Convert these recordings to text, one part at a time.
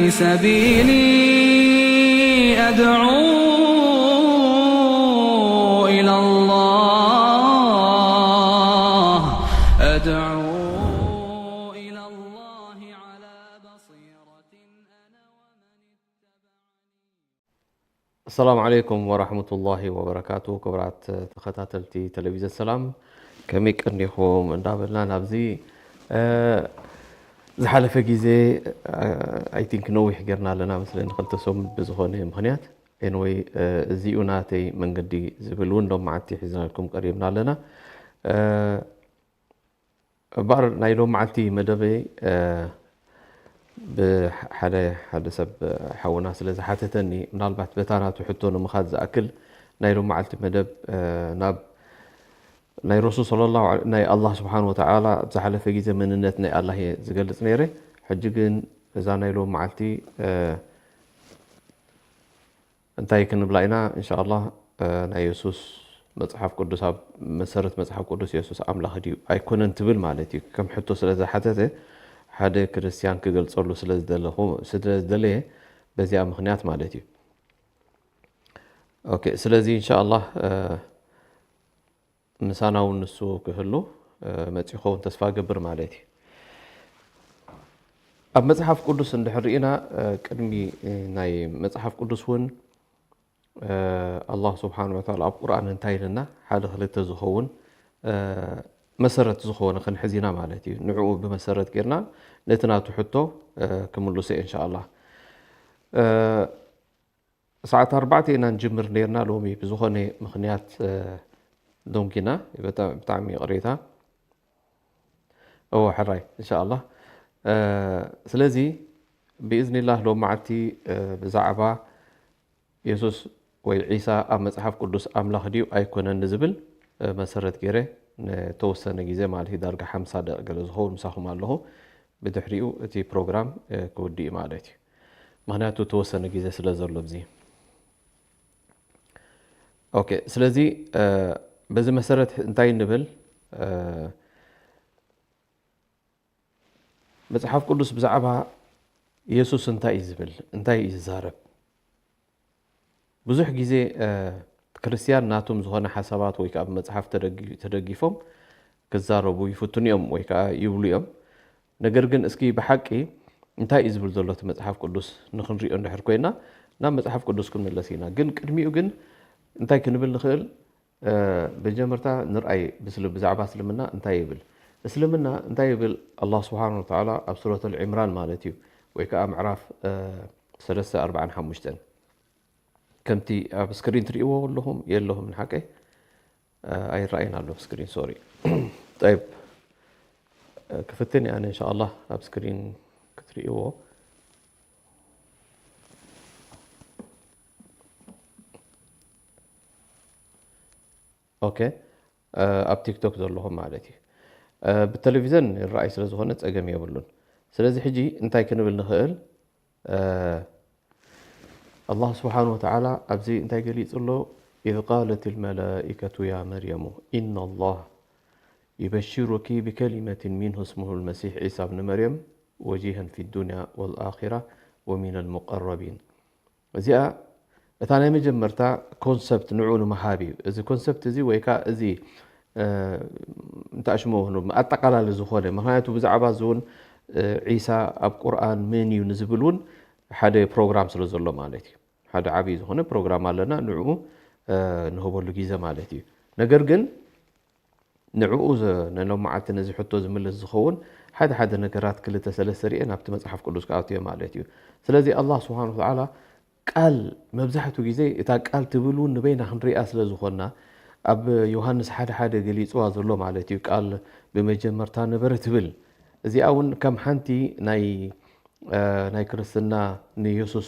سبيلي أدعو إلى الله، أدعو إلى الله على بصيرة أنا ومن اتبعني. ኣሰላሙ ዓለይኩም ወራህመቱላሂ ወበረካቱ። ክቡራት ተኸታተልቲ ቴሌቪዝን ሰላም፣ ከመይ ቀኒኹም እንዳበልና ናብዚ ዝሓለፈ ግዜ፣ I think፣ ነዊሕ ጌርና ኣለና መስለኒ፣ ክልተ ሰሙን ብዝኾነ ምኽንያት። ኤንወይ፣ እዚኡ ናተይ መንገዲ ዝብል እውን ሎም መዓልቲ ሒዝናልኩም ቀሪብና ኣለና። እምበኣር ናይ ሎም መዓልቲ መደበይ ብሓደ ሓደ ሰብ ሓውና ስለ ዝሓተተኒ፣ ምናልባት በታ ናቱ ሕቶ ንምኻድ ዝኣክል፣ ናይ ሎም መዓልቲ መደብ ናብ ናይ ረሱል ሰለላሁ ዐለ- ናይ ኣላህ ስብሓን ወተዓላ ኣብ ዝሓለፈ ግዜ መንነት ናይ ኣላህ እየ ዝገልጽ ነይረ። ሕጂ ግን እዛ ናይ ሎም መዓልቲ እንታይ ክንብላ ኢና? እንሻ ኣላህ፣ ናይ የሱስ መፅሓፍ ቅዱስ፣ ኣብ መሰረት መፅሓፍ ቅዱስ የሱስ ኣምላኽ ድዩ ኣይኮነን ትብል ማለት እዩ። ከም ሕቶ ስለ ዝሓተተ፣ ሓደ ክርስትያን ክገልፀሉ ስለ ዝደለኹ፣ ስለ ዝደለየ፣ በዚኣ ምኽንያት ማለት እዩ። ኦኬ፣ ስለዚ እንሻ ኣላህ ምሳና እውን ንሱ ክህሉ መፂኡ ክኸውን ተስፋ ገብር ማለት እዩ። ኣብ መፅሓፍ ቅዱስ እንድሕር ርኢና፣ ቅድሚ ናይ መፅሓፍ ቅዱስ እውን ኣላህ ስብሓን ወተዓላ ኣብ ቁርኣን እንታይ ኢልና፣ ሓደ ክልተ ዝኸውን መሰረት ዝኾነ ክንሕዝ ኢና ማለት እዩ። ንዕኡ ብመሰረት ጌርና ነቲ ናቱ ሕቶ ክምልሶ እየ እንሻ ኣላህ። ሰዓት ኣርባዕተ ኢና ንጅምር ነይርና፣ ሎሚ ብዝኾነ ምኽንያት ዶንጊና፣ ብጣዕሚ ይቕሬታ። እዎ፣ ሕራይ እንሻ ኣላህ። ስለዚ ብኢዝኒላህ ሎም መዓልቲ ብዛዕባ የሱስ ወይ ዒሳ ኣብ መፅሓፍ ቅዱስ ኣምላኽ ድዩ ኣይኮነን ንዝብል መሰረት ገይረ ንተወሰነ ግዜ ማለት እዩ፣ ዳርጋ ሓምሳ ደቂቕ ገለ ዝኸውን ምሳኹም ኣለኹ። ብድሕሪኡ እቲ ፕሮግራም ክውድእ እዩ ማለት እዩ። ምኽንያቱ ተወሰነ ግዜ ስለ ዘሎ ኣብዚ። ኦኬ፣ ስለዚ በዚ መሰረት እንታይ ንብል? መፅሓፍ ቅዱስ ብዛዕባ የሱስ እንታይ እዩ ዝብል? እንታይ እዩ ዝዛረብ? ብዙሕ ግዜ ክርስትያን ናቶም ዝኾነ ሓሳባት ወይ ከዓ ብመፅሓፍ ተደጊፎም ክዛረቡ ይፍትኑ እዮም ወይ ከዓ ይብሉ እዮም። ነገር ግን እስኪ ብሓቂ እንታይ እዩ ዝብል ዘሎ እቲ መፅሓፍ ቅዱስ ንክንሪኦ እንድሕር ኮይና ናብ መፅሓፍ ቅዱስ ክንምለስ ኢና። ግን ቅድሚኡ ግን እንታይ ክንብል ንኽእል? ብጀመርታ ንርኣይ ብዛዕባ እስልምና እንታይ ይብል? እስልምና እንታይ ይብል? ኣላህ ስብሓን ወተዓላ ኣብ ሱረት ኣልዕምራን ማለት እዩ፣ ወይ ከዓ ምዕራፍ ሰለስተ ኣርባዓን ሓሙሽተን ከምቲ ኣብ ስክሪን ትርእይዎ ኣለኹም የለኹም? ንሓቀይ ኣይረኣይን ኣሎ ኣብ ስክሪን፣ ሶሪ። ጠይብ፣ ክፍትን እየ ኣነ እንሻ ኣላህ ኣብ ስክሪን ክትርእይዎ። ኦኬ፣ ኣብ ቲክቶክ ዘለኹም ማለት እዩ። ብቴሌቪዘን ይረኣይ ስለ ዝኾነ ፀገም የብሉን። ስለዚ ሕጂ እንታይ ክንብል ንኽእል? ኣላህ ስብሓን ወተዓላ ኣብዚ እንታይ ገሊጹ ኣሎ? إذ قالت الملائكة يا مريم إن الله يبشرك بكلمة منه اسمه المسيح عيسى ابن مريم وجيها في الدنيا والآخرة ومن المقربين። እዚኣ እታ ናይ መጀመርታ ኮንሰፕት ንዑ ንምሃብ እዩ። እዚ ኮንሰፕት እዚ ወይ ከዓ እዚ እንተኣሽሞ ኣጠቃላሊ ዝኾነ፣ ምክንያቱ ብዛዕባ እዚ እውን ዒሳ ኣብ ቁርኣን መን እዩ ንዝብል እውን ሓደ ፕሮግራም ስለ ዘሎ ማለት እዩ። ሓደ ዓብዪ ዝኾነ ፕሮግራም ኣለና፣ ንዕኡ ንህበሉ ግዜ ማለት እዩ። ነገር ግን ንዕኡ ንሎም መዓልቲ ነዚ ሕቶ ዝምልስ ዝኸውን ሓደ ሓደ ነገራት ክልተ ሰለስተ ርኤ ናብቲ መፅሓፍ ቅዱስ ክኣትዮ ማለት እዩ። ስለዚ ኣላህ ስብሓን ወተዓላ ቃል መብዛሕትኡ ግዜ እታ ቃል ትብል እውን ንበይና ክንሪኣ ስለ ዝኾንና፣ ኣብ ዮሃንስ ሓደ ሓደ ገሊፅዋ ዘሎ ማለት እዩ። ቃል ብመጀመርታ ነበረ ትብል። እዚኣ እውን ከም ሓንቲ ናይ ናይ ክርስትና ንየሱስ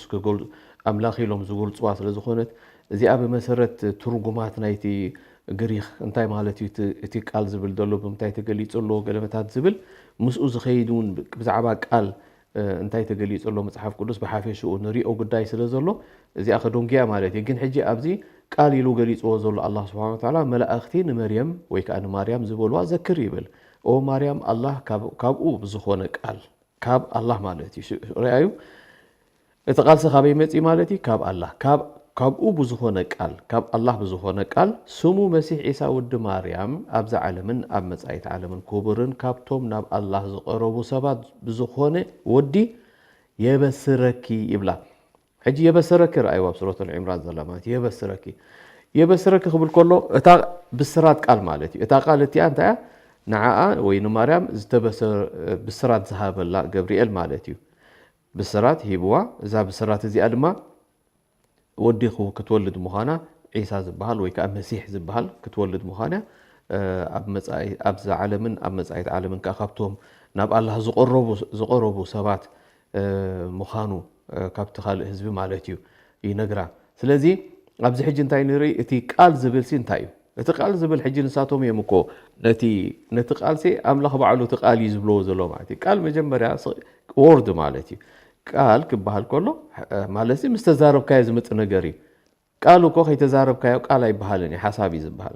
ኣምላኽ ኢሎም ዝገልፅዋ ስለ ዝኾነት፣ እዚኣ ብመሰረት ትርጉማት ናይቲ ግሪኽ እንታይ ማለት እዩ እቲ ቃል ዝብል ዘሎ ብምንታይ ተገሊፁ ኣለዎ ገለመታት ዝብል ምስኡ ዝኸይድ እውን ብዛዕባ ቃል እንታይ ተገሊፁ ኣሎ መፅሓፍ ቅዱስ ብሓፈሽኡ ንሪኦ ጉዳይ ስለ ዘሎ እዚኣ ከደንጉያ ማለት እዩ። ግን ሕጂ ኣብዚ ቃል ኢሉ ገሊጽዎ ዘሎ ኣላህ ስብሓን ወተዓላ፣ መላእኽቲ ንመርየም ወይ ከዓ ንማርያም ዝበልዋ ዘክር ይብል። ኦ ማርያም፣ ኣላህ ካብ-፣ ካብኡ ብዝኾነ ቃል፣ ካብ ኣላህ ማለት እዩ። ሽ-፣ ርኣዩ፣ እቲ ቃልሲ ካበይ መጺእ ማለት እዩ? ካብ ኣላህ። ካብ-፣ ካብኡ ብዝኾነ ቃል፣ ካብ ኣላህ ብዝኾነ ቃል፣ ስሙ መሲሕ ዒሳ ወዲ ማርያም ኣብዛ ዓለምን ኣብ መጻኢት ዓለምን ክቡርን ካብቶም ናብ ኣላህ ዝቐረቡ ሰባት ብዝኾነ ወዲ የበስረኪ ይብላ። ሕጂ የበሰረኪ ረኣይዋ ኣብ ሱረት ኣልዕምራን ዘላ ማለት እዩ። የበስረኪ፣ የበስረኪ ክብል ከሎ እታ ብስራት ቃል ማለት እዩ። እታ ቃል እቲኣ እንታይ እያ? ንዓኣ ወይ ንማርያም ዝተበሰረ ብስራት ዝሃበላ ገብርኤል ማለት እዩ። ብስራት ሂብዋ። እዛ ብስራት እዚኣ ድማ ወዲ ክው-፣ ክትወልድ ምዃና፣ ዒሳ ዝበሃል ወይ ከዓ መሲሕ ዝበሃል ክትወልድ ምዃና፣ እ፣ ኣብ መጻኢ-፣ ኣብዚ ዓለምን ኣብ መጻኢት ዓለምን ከዓ ካብቶም ናብ ኣላህ ዝቐረቡ፣ ዝቐረቡ ሰባት፣ እ፣ ምዃኑ፣ እ፣ ካብቲ ካልእ ህዝቢ ማለት እዩ፣ ይነግራ። ስለዚ ኣብዚ ሕጂ እንታይ ንርኢ? እቲ ቃል ዝብል ሲ እንታይ እዩ? እቲ ቃል ዝብል ሕጂ ንሳቶም እዮም እኮ ነቲ፣ ነቲ ቃል ሲ ኣምላኽ ባዕሉ እቲ ቃል እዩ ዝብልዎ ዘሎ ማለት እዩ። ቃል መጀመርያ ስ-፣ ወርድ ማለት እዩ። ቃል ክበሃል ከሎ፣ እ፣ ማለት ሲ ምስ ተዛረብካዮ ዝመጽእ ነገር እዩ። ቃል እኮ ከይተዛረብካዮ ቃል ኣይበሃልን እዩ፣ ሓሳብ እዩ ዝበሃል።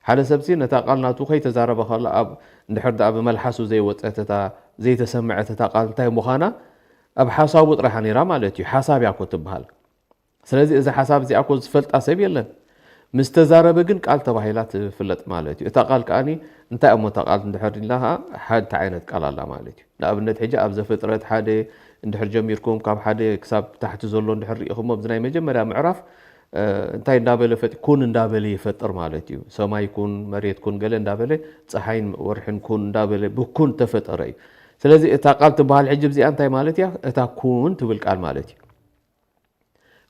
ሓደ ሰብ ሲ ነታ ቃል ናቱ ከይተዛረበ ከሎ፣ ኣብ፣ እንድሕር ደኣ ብመልሓሱ ዘይወጸት እታ፣ ዘይተሰምዐት እታ ቃል እንታይ ምዃና ኣብ ሓሳቡ ጥራሓ ነይራ ማለት እዩ። ሓሳብ እያ እኮ ትበሃል። ስለዚ እዚ ሓሳብ እዚኣ እኮ ዝፈልጣ ሰብ የለን። ምስ ተዛረበ ግን ቃል ተባሂላ ትፍለጥ ማለት እዩ። እታ ቃል ከኣኒ እንታይ እሞ እታ ቃል እንድሕር ኢልና ከኣ ሓንቲ ዓይነት ቃል ኣላ ማለት እዩ። ንኣብነት ሕጂ ኣብ ዘፍጥረት ሓደ እንድሕር ጀሚርኩም ካብ ሓደ ክሳብ ታሕቲ ዘሎ እንድሕር ርኢኹሞ ኣብዚ ናይ መጀመርያ ምዕራፍ፣ እ፣ እንታይ እንዳበለ ፈጥ-፣ ኩን እንዳበለ ይፈጥር ማለት እዩ። ሰማይ ኩን፣ መሬት ኩን ገለ እንዳበለ ጸሓይን ወርሕን ኩን እንዳበለ ብኩን ተፈጠረ እዩ። ስለዚ እታ ቃል ትበሃል ሕጂ እዚኣ እንታይ ማለት እያ? እታ ኩን ትብል ቃል ማለት እዩ።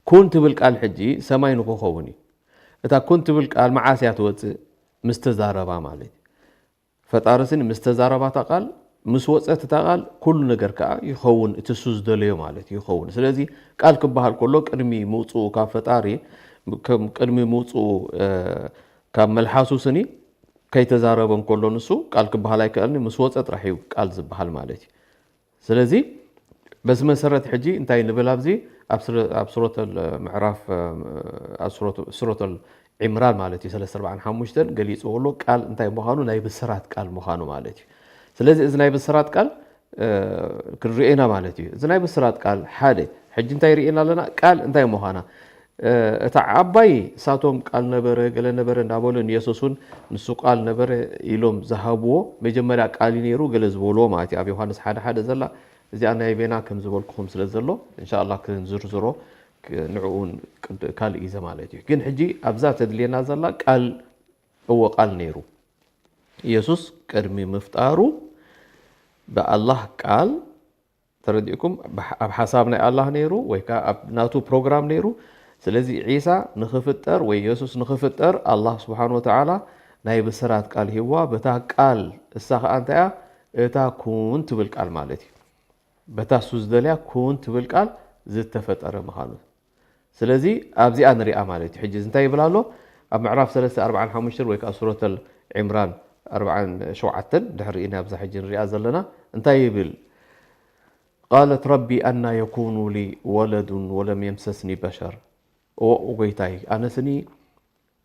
ኩን ትብል ቃል ሕጂ ሰማይ ንክኸውን እዩ። እታ ኩን ትብል ቃል መዓስ እያ ትወጽእ? ምስ ተዛረባ ማለት እዩ። ፈጣሪ ስኒ ምስ ተዛረባ እታ ቃል፣ ምስ ወጸት እታ ቃል ኩሉ ነገር ከኣ ይኸውን፣ እቲ እሱ ዝደለዮ ማለት እዩ ይኸውን። ስለዚ ቃል ክበሃል ከሎ ቅድሚ ምውጽኡ ካብ ፈጣሪ፣ ከም ቅድሚ ምውጽኡ፣ እ፣ ካብ መልሓሱ ስኒ ከይተዛረበ እንከሎ ንሱ ቃል ክበሃል ኣይከኣልን እዩ፣ ምስ ወጸ ጥራሕ እዩ ቃል ዝበሃል ማለት እዩ። ስለዚ በዚ መሰረት ሕጂ እንታይ ንብል ኣብዚ ኣብ ስረ-፣ ኣብ ሱረተል ምዕራፍ፣ እ፣ ኣብ ሱረቱ-፣ ሱረተል ዒምራን ማለት እዩ ሰለስተ ኣርባዓን ሓሙሽተን ገሊጽዎ ኣሎ ቃል እንታይ ምዃኑ ናይ ብስራት ቃል ምዃኑ ማለት እዩ። ስለዚ እዚ ናይ ብስራት ቃል፣ እ፣ ክንርእዮ ኢና ማለት እዩ። እዚ ናይ ብስራት ቃል ሓደ ሕጂ እንታይ ርኢና ኣለና? ቃል እንታይ ምዃና? እ፣ እታ ዓባይ እሳቶም ቃል ነበረ፣ ገለ ነበረ እንዳበሉ ንየሱስ እውን ንሱ ቃል ነበረ ኢሎም ዝሃብዎ፣ መጀመርያ ቃል እዩ ነይሩ ገለ ዝበልዎ ማለት እዩ። ኣብ ዮሃንስ ሓደ ሓደ ዘላ እዚኣ ናይ ቤና ከም ዝበልኩኹም ስለ ዘሎ፣ እንሻላ ክንዝርዝሮ ክ-፣ ንዕኡ እውን ቅድ-፣ ካልእ እዩ ማለት እዩ። ግን ሕጂ ኣብዛ ተድልየና ዘላ ቃል፣ እወ ቃል ነይሩ። ኢየሱስ ቅድሚ ምፍጣሩ ብኣላህ ቃል ተረዲእኩም፣ ብሓ-፣ ኣብ ሓሳብ ናይ ኣላህ ነይሩ ወይ ከኣ ኣብ ናቱ ፕሮግራም ነይሩ። ስለዚ ዒሳ ንኽፍጠር ወይ የሱስ ንኽፍጠር ኣላህ ስብሓን ወተዓላ ናይ ብስራት ቃል ሂብዋ። በታ ቃል እሳ ኸኣ እንታይ እያ? እታ ኩን ትብል ቃል ማለት እዩ። በታ እሱ ዝደልያ ኩን ትብል ቃል ዝተፈጠረ ምዃኑ። ስለዚ ኣብዚኣ ንሪኣ ማለት እዩ። ሕጂ እንታይ ይብል ኣሎ? ኣብ ምዕራፍ ሰለስተ ኣርባዓን ሓሙሽተን ወይ ከኣ ሱረተል ዒምራን ኣርባዓን ሸውዓተን ድሕሪ ኢና ኣብዛ ሕጂ ንሪኣ ዘለና። እንታይ ይብል? ቃለት ረቢ ኣና የኩኑ ሊ ወለዱን ወለም የምሰስኒ በሸር። ኦ፣ ኦ ጎይታይ፣ ኣነስኒ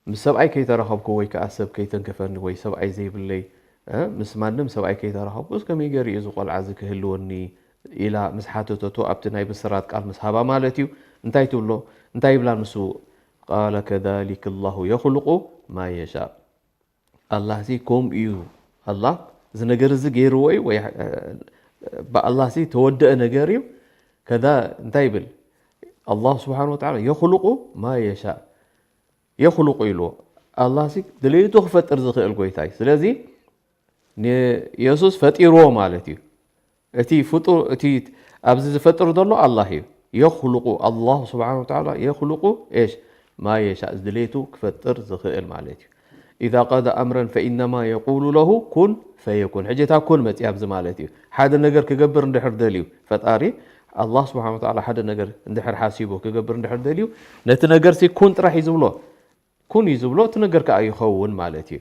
ምስ ሰብኣይ ከይተራኸብኩ ወይ ከኣ ሰብ ከይተንከፈኒ ወይ ሰብኣይ ዘይብለይ፣ እ፣ ምስ ማንም ሰብኣይ ከይተራኸብኩስ ከመይ ገይሩ እዩ እዚ ቆልዓ እዚ ክህልወኒ? ኢላ ምስ ሓተተቶ ኣብቲ ናይ ብስራት ቃል ምስ ሃባ ማለት እዩ። እንታይ ትብሎ? እንታይ ይብላ ንሱ? ቃለ ከዛሊከ ላሁ የኽሉቁ ማ የሻእ። ኣላህ ሲ ከምኡ እዩ። ኣላህ እዚ ነገር እዚ ገይርዎ እዩ ወይ፣ እ፣ ብኣላህ ሲ ተወደአ ነገር እዩ። ከዛ እንታይ ይብል? ኣላህ ስብሓን ወተዓላ የኽሉቁ ማ የሻእ። የኽሉቁ ኢልዎ። ኣላህ ሲ ድሌቱ ክፈጥር ዝኽእል ጎይታ እዩ። ስለዚ ንየሱስ ፈጢርዎ ማለት እዩ። እቲ ፍጡር፣ እቲ ኣብዚ ዝፈጥር ዘሎ ኣላህ እዩ። የኽሉቁ፣ ኣላህ ስብሓን ወተዓላ የኽሉቁ ኤሽ ማ የሻእ፣ ድሌቱ ክፈጥር ዝኽእል ማለት እዩ። ኢዛ ቀዳ ኣምረን ፈኢነማ የቁሉ ለሁ ኩን ፈየኩን። ሕጂ እታ ኩን መፅያ ኣብዚ ማለት እዩ። ሓደ ነገር ክገብር እንድሕር ደልዩ ፈጣሪ፣ ኣላህ ስብሓን ወተዓላ ሓደ ነገር እንድሕር ሓሲቡ ክገብር እንድሕር ደልዩ፣ ነቲ ነገር ሲ ኩን ጥራሕ እዩ ዝብሎ። ኩን እዩ ዝብሎ፣ እቲ ነገር ከኣ ይኸውን ማለት እዩ።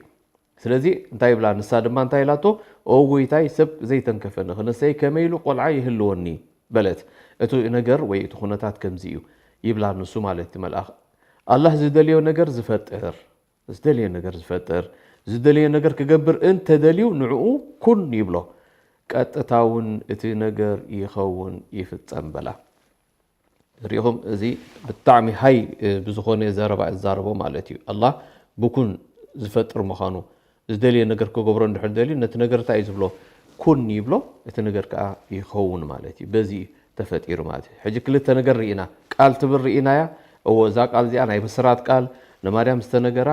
ስለዚ እንታይ ይብላ? ንሳ ድማ እንታይ ኢላቶ? ኦ ጎይታይ፣ ሰብ ዘይተንከፈኒ ክንሰይ ከመይ ኢሉ ቆልዓ ይህልወኒ? በለት። እቲ ነገር ወይ እቲ ኩነታት ከምዚ እዩ ይብላ ንሱ ማለት እቲ መልኣኽ። ኣላህ ዝደልዮ ነገር ዝፈጥር፣ ዝደልዮ ነገር ዝፈጥር፣ ዝደልዮ ነገር ክገብር እንተደልዩ ንዕኡ ኩን ይብሎ። ቀጥታ እውን እቲ ነገር ይኸውን፣ ይፍጸም በላ። ሪኢኹም፣ እዚ ብጣዕሚ ሃይ ብዝኾነ ዘረባ እዛረቦ ማለት እዩ። ኣላህ ብኩን ዝፈጥር ምዃኑ፣ ዝደልየ ነገር ክገብሮ እንድሕር ደልዩ ነቲ ነገር እንታይ እዩ ዝብሎ? ኩን ይብሎ፣ እቲ ነገር ከዓ ይኸውን ማለት እዩ። በዚ እዩ ተፈጢሩ ማለት እዩ። ሕጂ ክልተ ነገር ርኢና፣ ቃል ትብል ርኢናያ። እዎ፣ እዛ ቃል እዚኣ ናይ ብስራት ቃል፣ ንማርያም ዝተነገራ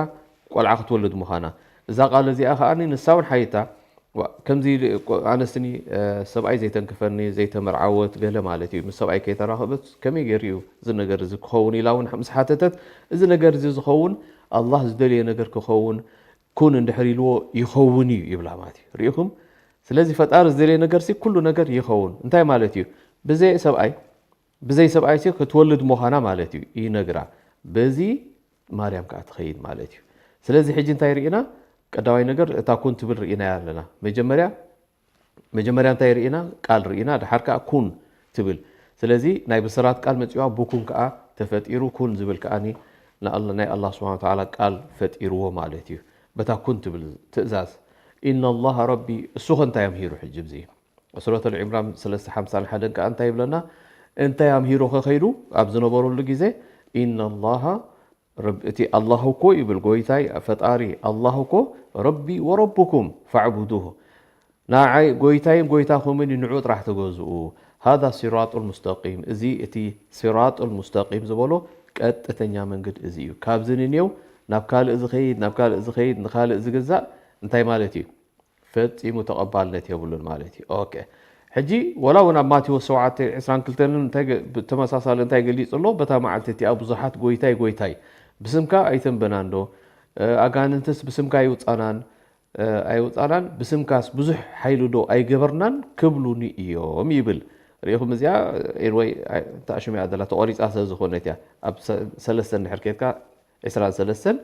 ቆልዓ ክትወልድ ምዃና። እዛ ቃል እዚኣ ከዓ ንሳ እውን ሓይታ፣ ዋ፣ ከምዚ ኢሉ፣ ኣነስኒ፣ እ፣ ሰብኣይ ዘይተንክፈኒ፣ ዘይተመርዓወት ገለ ማለት እዩ። ምስ ሰብኣይ ከይተራኸበት ከመይ ገይሩ እዩ እዚ ነገር እዚ ክኸውን ኢላ እውን ምስ ሓተተት፣ እዚ ነገር እዚ ዝኸውን ኣላህ ዝደልየ ነገር ክኸውን ኩን እንድሕር ኢልዎ ይኸውን እዩ ይብላ ማለት እዩ። ርኢኹም? ስለዚ ፈጣሪ ዝደልየ ነገር ሲ ኩሉ ነገር ይኸውን። እንታይ ማለት እዩ? ብዘይ ሰብኣይ፣ ብዘይ ሰብኣይ ሲ ክትወልድ ምዃና ማለት እዩ ይነግራ። በዚ ማርያም ከዓ ትኸይድ ማለት እዩ። ስለዚ ሕጂ እንታይ ርኢና? ቀዳማይ ነገር እታ ኩን ትብል ርኢናያ ኣለና። መጀመርያ፣ መጀመርያ እንታይ ርኢና? ቃል ርኢና፣ ድሓር ከዓ ኩን ትብል። ስለዚ ናይ ብስራት ቃል መጺዋ፣ ብኩን ከዓ ተፈጢሩ፣ ኩን ዝብል ከዓኒ ንኣላ-፣ ናይ ኣላህ ስብሓነ ወተዓላ ቃል ፈጢርዎ ማለት እዩ። በታ ኩን ትብል ትእዛዝ። ኢነ ኣላህ ረቢ፣ እሱ ኸ እንታይ ኣምሂሩ ሕጂ ብዚ? ሱረት ኣል ዕምራን ሰለስተ ሓምሳን ሓደን ከዓ እንታይ ይብለና? እንታይ ኣምሂሩ ኸኸይዱ ኣብ ዝነበረሉ ግዜ፣ ኢነ ኣላህ ረብ-፣ እቲ ኣላህ እኮ ይብል፣ ጎይታይ፣ ፈጣሪ ኣላህ እኮ፣ ረቢ ወረብኩም ፈዕቡዱሁ፣ ንዓይ ጎይታይን ጎይታኹምን እዩ፣ ንዑ ጥራሕ ተገዝኡ። ሃዛ ሲራጡል ሙስተቂም፣ እዚ እቲ ሲራጡል ሙስተቂም ዝበሎ ቀጥተኛ መንገድ እዚ እዩ። ካብዚ ንኔው ናብ ካልእ ዝኸይድ፣ ናብ ካልእ ዝኸይድ፣ ንኻልእ ዝግዛእ እንታይ ማለት እዩ? ፈጺሙ ተቐባልነት የብሉን ማለት እዩ። ኦኬ። ሕጂ ወላ እውን ኣብ ማቴዎስ ሸውዓተ ዕስራን ክልተን እንታይ ገ-፣ ብተመሳሳሊ እንታይ ገሊጹ ኣሎ? በታ መዓልቲ እቲኣ ብዙሓት ጎይታይ፣ ጎይታይ፣ ብስምካ ኣይተንበናን ዶ? እ፣ ኣጋንንትስ ብስምካ ኣይውጻናን፣ እ፣ ኣይውጻናን? ብስምካስ ብዙሕ ሓይሊ ዶ ኣይገበርናን? ክብሉኒ እዮም ይብል። ርኢኹም እዚኣ፣ ኤንወይ፣ ኣይ-፣ ተኣሽሙ እያ ዘላ፣ ተቖሪጻ ስለ ዝኾነት እያ። ኣብ ሰ-፣ ሰለስተ እንድሕር ኬድካ፣ ዕስራን ሰለስተን፣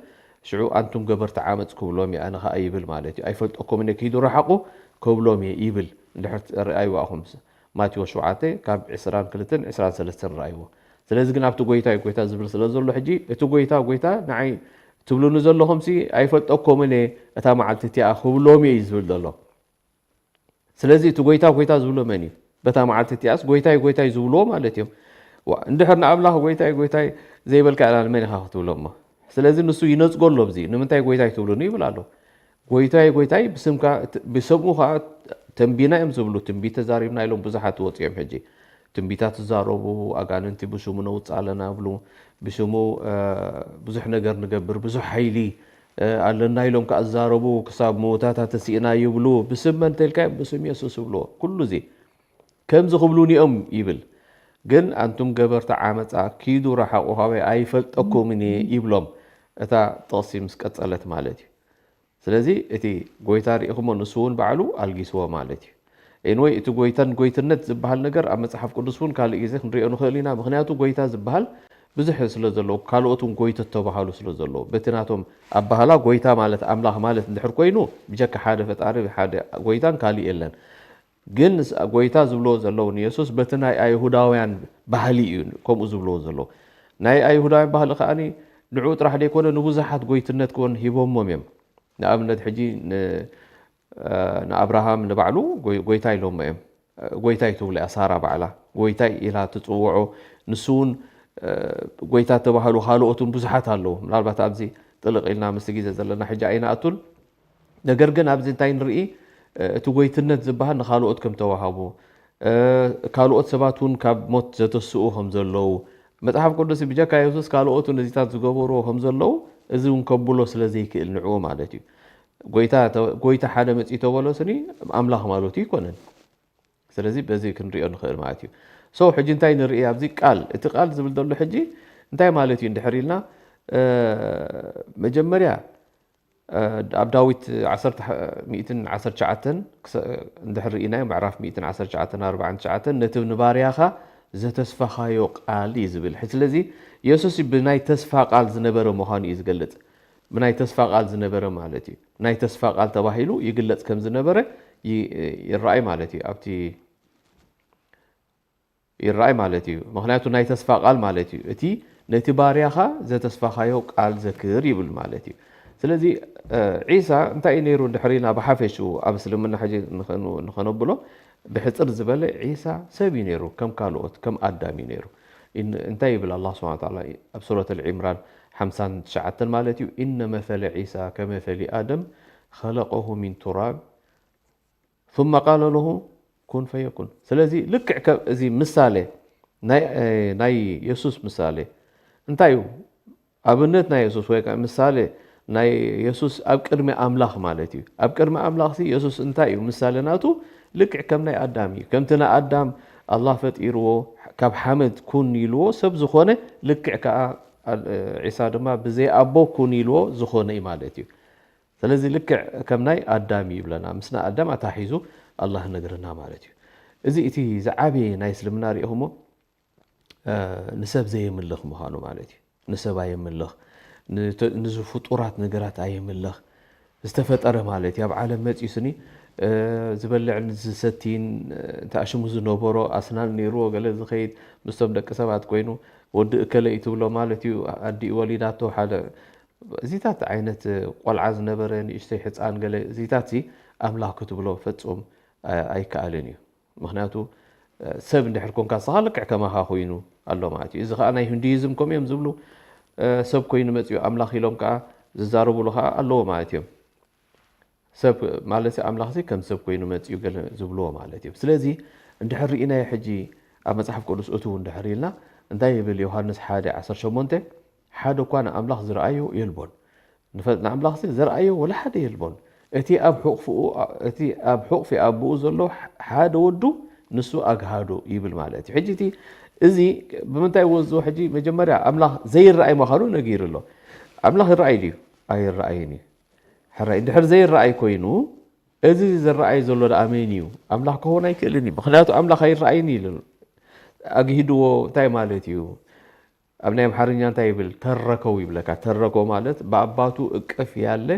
ሽዑ ኣንቱም ገበርቲ ዓመጽ ክብሎም እየ፣ ኣነ ኸኣ ይብል ማለት እዩ። ኣይፈልጠኩምን እየ፣ ኪዱ ረሓቑ ክብሎም እየ ይብል። እንድሕር ርኣይዎ ኣኹም፣ ማቴዎስ ሸውዓተ ካብ ዕስራን ክልተን ዕስራን ሰለስተን ረኣይዎ። ስለዚ ግን ኣብቲ ጎይታይ፣ ጎይታ ዝብል ስለ ዘሎ፣ ሕጂ እቲ ጎይታ፣ ጎይታ ንዓይ ትብሉኒ ዘለኹምሲ ኣይፈልጠኩምን እየ፣ እታ መዓልቲ እቲኣ ክብሎም እየ እዩ ዝብል ዘሎ። ስለዚ እቲ ጎይታ፣ ጎይታ ዝብሎ መን እዩ? በታ መዓልቲ እቲኣስ ጎይታይ፣ ጎይታይ ዝብልዎ ማለት እዮም። ዋ፣ እንድሕር ንኣምላኽ ጎይታይ፣ ጎይታይ ዘይበልካ፣ ኣላ ንመን ኢኻ ክትብሎ እሞ? ስለዚ ንሱ ይነጽጎ ኣሎ ኣብዚ። ንምንታይ ጎይታይ ትብሉኒ ይብል ኣሎ። ጎይታይ፣ ጎይታይ ብስምካ፣ ት-፣ ብስሙ ኸኣ ተንቢና እዮም ዝብሉ። ትንቢት ተዛሪብና ኢሎም ብዙሓት ወጺኦም ሕጂ። ትንቢታት ዝዛረቡ፣ ኣጋንንቲ ብስሙ ነውጽእ ኣለና ይብሉ። ብስሙ፣ እ፣ ብዙሕ ነገር ንገብር፣ ብዙሕ ሓይሊ፣ እ፣ ኣለና ኢሎም ከኣ ዝዛረቡ፣ ክሳብ መወታታ ተሲእና ይብሉ። ብስም መን ተልካዮም? ብስም የሱስ ይብልዎ። ኩሉ እዚ ከምዚ ክብሉኒ እዮም ይብል። ግን ኣንቱም ገበርቲ ዓመጻ ኪዱ ረሓቑ ካባይ ኣይፈልጠኩምን እየ ይብሎም። እታ ጥቕሲ ምስ ቀጸለት ማለት እዩ። ስለዚ እቲ ጎይታ ርኢኹሞ ንሱ እውን ባዕሉ ኣልጊስዎ ማለት እዩ። ኤንወይ እቲ ጎይታን ጎይትነት ዝበሃል ነገር ኣብ መጽሓፍ ቅዱስ እውን ካልእ ግዜ ክንሪኦ ንኽእል ኢና። ምኽንያቱ ጎይታ ዝበሃል ብዙሕ ስለ ዘለዎ፣ ካልኦት እውን ጎይቶ ተባሃሉ ስለ ዘለዎ፣ በቲ ናቶም ኣባህላ ጎይታ ማለት ኣምላኽ ማለት እንድሕር ኮይኑ ብጀካ ሓደ ፈጣሪ ሓደ ጎይታን ካልእ የለን። ግን ስ-፣ ጎይታ ዝብልዎ ዘለዉ ንየሱስ በቲ ናይ ኣይሁዳውያን ባህሊ እዩ ከምኡ ዝብልዎ ዘለዉ። ናይ ኣይሁዳውያን ባህሊ ከኣኒ ንዕኡ ጥራሕ ደይኮነ ንብዙሓት ጎይትነት ክውን ሂቦሞም እዮም። ንኣብነት ሕጂ ን-፣ እ፣ ንኣብርሃም ንባዕሉ ጎይ-፣ ጎይታ ኢሎሞ እዮም። እ፣ ጎይታይ ትብሎ እያ ሳራ ባዕላ። ጎይታይ ኢላ ትጽውዖ። ንሱ እውን፣ እ፣ ጎይታ ተባህሉ ካልኦት እውን ብዙሓት ኣለዉ። ምናልባት ኣብዚ ጥልቕ ኢልና ምስቲ ግዜ ዘለና ሕጂ ኣይንኣቱን። ነገር ግን ኣብዚ እንታይ ንርኢ? እ፣ እቲ ጎይትነት ዝበሃል ንኻልኦት ከም ተዋሃቡ፣ እ፣ ካልኦት ሰባት እውን ካብ ሞት ዘተስኡ ከም ዘለዉ፣ መጽሓፍ ቅዱስ ብጀካ የሱስ ካልኦት እውን እዚታት ዝገበርዎ ከም ዘለዉ፣ እዚ እውን ከብሎ ስለ ዘይክእል ንዕኡ ማለት እዩ። ጎይታ ተ-፣ ጎይታ ሓደ መጺኡ ተበሎ ስኒ ኣምላኽ ማለቱ ኣይኮነን። ስለዚ በዚ ክንሪኦ ንኽእል ማለት እዩ። So ሕጂ እንታይ ንርኢ ኣብዚ ቃል፣ እቲ ቃል ዝብል ዘሎ ሕጂ እንታይ ማለት እዩ እንድሕር ኢልና፣ እ፣ መጀመርያ፣ እ፣ ኣብ ዳዊት ዓሰርተ፣ ሚእትን ዓሰርተ ትሽዓተን ክሰ-፣ እንድሕር ርኢናዮ፣ ምዕራፍ ሚእትን ዓሰርተ ትሽዓተን ኣርባዓን ትሽዓተን፣ ነቲ ንባርያኻ ዘተስፋኻዮ ቃል እዩ ዝብል። ስለዚ የሱስ ብናይ ተስፋ ቃል ዝነበረ ምዃኑ እዩ ዝገልጽ። ብናይ ተስፋ ቃል ዝነበረ ማለት እዩ። ናይ ተስፋ ቃል ተባሂሉ ይግለጽ ከም ዝነበረ ይ-፣ ይረኣይ ማለት እዩ። ኣብቲ ይረኣይ ማለት እዩ። ምኽንያቱ ናይ ተስፋ ቃል ማለት እዩ። እቲ ነቲ ባርያኻ ዘተስፋኻዮ ቃል ዘክር ይብል ማለት እዩ። ስለዚ ዒሳ እንታይ እዩ ነይሩ እንድሕር ኢልና ብሓፈሽኡ ኣብ እስልምና ሕጂ ንኸነብሎ ብሕፅር ዝበለ ዒሳ ሰብ እዩ ነይሩ፣ ከም ካልኦት ከም ኣዳም እዩ ነይሩ። እንታይ ይብል ኣላ ስብን ታላ ኣብ ሱረት ልዕምራን ሓምሳን ትሽዓተን ማለት እዩ፣ ኢነ መሰለ ዒሳ ከመሰሊ ኣደም ኸለቀሁ ሚን ቱራብ ثم قال له كن فيكون። ስለዚ ልክዕ ከም እዚ ምሳሌ ናይ የሱስ ምሳሌ እንታይ እዩ? ኣብነት ናይ የሱስ ወይ ከዓ ምሳሌ ናይ የሱስ ኣብ ቅድሚ ኣምላኽ ማለት እዩ። ኣብ ቅድሚ ኣምላኽ ሲ የሱስ እንታይ እዩ ምሳሌ ናቱ? ልክዕ ከም ናይ ኣዳም እዩ። ከምቲ ንኣዳም ኣላ ፈጢርዎ ካብ ሓመድ ኩን ኢልዎ ሰብ ዝኾነ ልክዕ ከዓ ዒሳ ድማ ብዘይ ኣቦ ኩን ኢልዎ ዝኾነ እዩ ማለት እዩ። ስለዚ ልክዕ ከም ናይ ኣዳም እዩ ይብለና። ምስና ኣዳም ኣታሒዙ ኣላህ ነግርና ማለት እዩ። እዚ እቲ ዝዓበየ ናይ እስልምና ሪኢኹሞ ንሰብ ዘየምልኽ ምዃኑ ማለት እዩ። ንሰብ ኣየምልኽ፣ ንፍጡራት ነገራት ኣየምልኽ። ዝተፈጠረ ማለት እዩ። ኣብ ዓለም መፅዩ ስኒ ዝበልዕን ዝሰትይን ተኣሽሙ ዝነበሮ ኣስናን ነይርዎ ገለ ዝኸይድ ምስቶም ደቂ ሰባት ኮይኑ ወዲ እከለ እዩ ትብሎ ማለት እዩ። ኣዲኡ ወሊዳቶ ሓደ እዚታት ዓይነት ቆልዓ ዝነበረ ንእሽተይ ሕፃን ገለ እዚታት ሲ ኣምላኽ ክትብሎ ፈጹም ኣይከኣልን እዩ። ምክንያቱ ሰብ እንድሕር ኮንካ ንስኻ ልክዕ ከማኻ ኮይኑ ኣሎ ማለት እዩ። እዚ ከዓ ናይ ሂንዱይዝም ከምኡ እዮም ዝብሉ። ሰብ ኮይኑ መፅኡ ኣምላኽ ኢሎም ከዓ ዝዛረብሉ ከዓ ኣለዎ ማለት እዮም። ሰብ ማለት ኣምላኽ ሲ ከም ሰብ ኮይኑ መፅኡ ገለ ዝብልዎ ማለት እዮም። ስለዚ እንድሕር ርኢናዮ ሕጂ ኣብ መፅሓፍ ቅዱስ እትው እንድሕር ኢልና እንታይ ይብል ዮሃንስ ሓደ ዓሰርተ ሸሞንተ ሓደ እኳ ንኣምላኽ ዝረኣዮ የልቦን። ንፈ- ንኣምላኽሲ ዘርኣዮ ወላ ሓደ የልቦን። እቲ ኣብ ሕቕፍኡ እቲ ኣብ ሕቕፊ ኣቦኡ ዘሎ ሓደ ወዱ ንሱ ኣግሃዶ ይብል ማለት እዩ። ሕጂ እቲ እዚ ብምንታይ ወዝዎ? ሕጂ መጀመርያ ኣምላኽ ዘይረኣይ ምዃኑ ነጊሩ ኣሎ። ኣምላኽ ይረኣይ ድዩ? ኣይረኣይን እዩ። ሕራይ እንድሕር ዘይረኣይ ኮይኑ እዚ ዝረኣይ ዘሎ ደኣ መን እዩ? ኣምላኽ ክኸውን ኣይክእልን እዩ። ምክንያቱ ኣምላኽ ኣይረኣይን እዩ ኢሉ ኣግሂድዎ እንታይ ማለት እዩ? ኣብ ናይ ኣምሓርኛ እንታይ ይብል? ተረከው ይብለካ። ተረከው ማለት በአባቱ እቅፍ ያለ